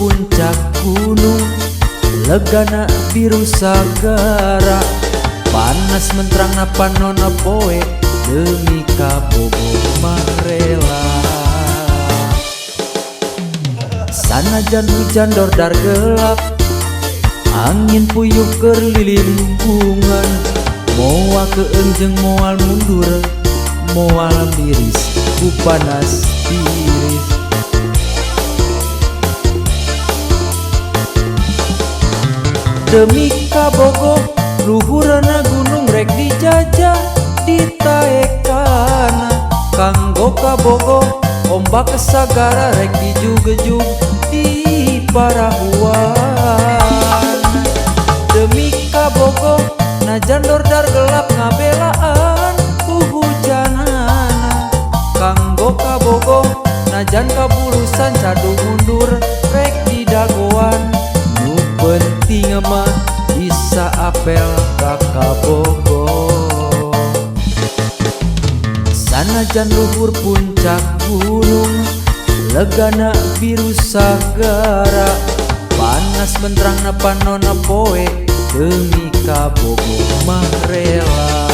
puncak gunung, legana biru sagara. Panas menterangna panonna poe, demi kabogoh mah rela. Sanajan hujan dordar gelap, angin puyuh keur lilimbungan. Moal keung jeung moal mundur, moal miris ku panas tiris. Demi kabogoh luhurna gunung rek dijajah ditaekana. Kanggo kabogoh ombak sagara rek dijugejug di parahuan. Demi kabogoh najan dordar gelap ngabelaan ku hujanana. Kanggo kabogoh najan kabulusan cadu mundur rek didagoan. Nu penting mah bisa apel ka kabogoh. Sanajan luhur puncak gunung, legana biru sagara. Panas menterangna panonna poe, demi kabogoh mah rela.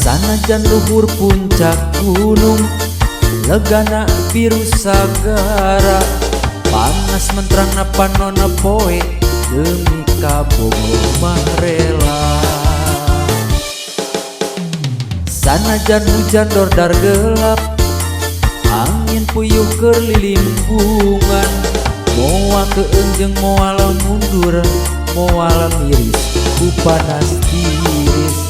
Sanajan luhur puncak gunung, legana biru sagara. Panas menterangna panonna poe, demi kabogoh mah rela. Sanajan hujan dordar gelap, angin puyuh keur lilimbungan. Moal keung jeung moal mundur, moal miris ku panas tiris.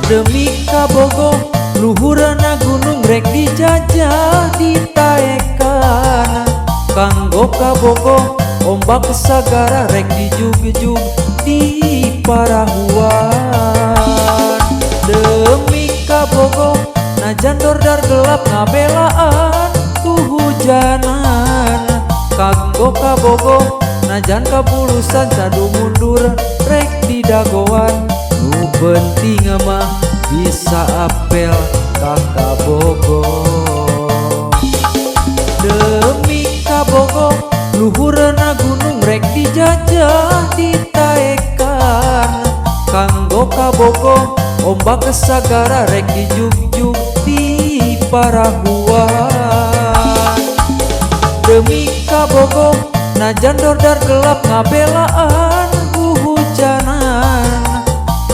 Demi kabogoh luhurna gunung rek dijajah ditaekana. Kanggo kabogoh ombak sagara rek dijug-jug di parahuan. Demi kabogoh najan dordar gelap ngabelaan ku hujanan. Kanggo kabogoh najan kabulusan cadu mundur rek didagoan. Nu penting mah bisa apel ka kabogoh. Demi kabogoh luhurna gunung rek dijajah ditaekan. Kanggo kabogoh ombak sagara rek dijugjug di parahuan. Demi kabogoh najan dordar gelap ngabelaan ku hujanan.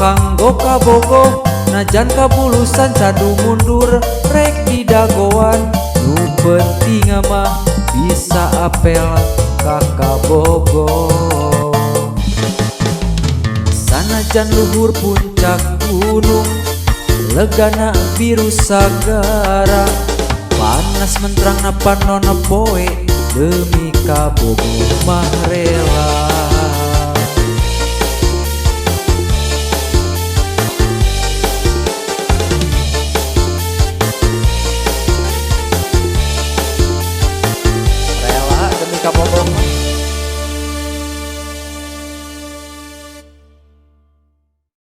Kanggo kabogoh najan kabulusan cadu mundur rek didagoan. Nu penting mah bisa apel ka kabogoh. Sanajan luhur puncak gunung, legana biru sagara. Panas menterangna panonna poe, demi kabogoh mah rela.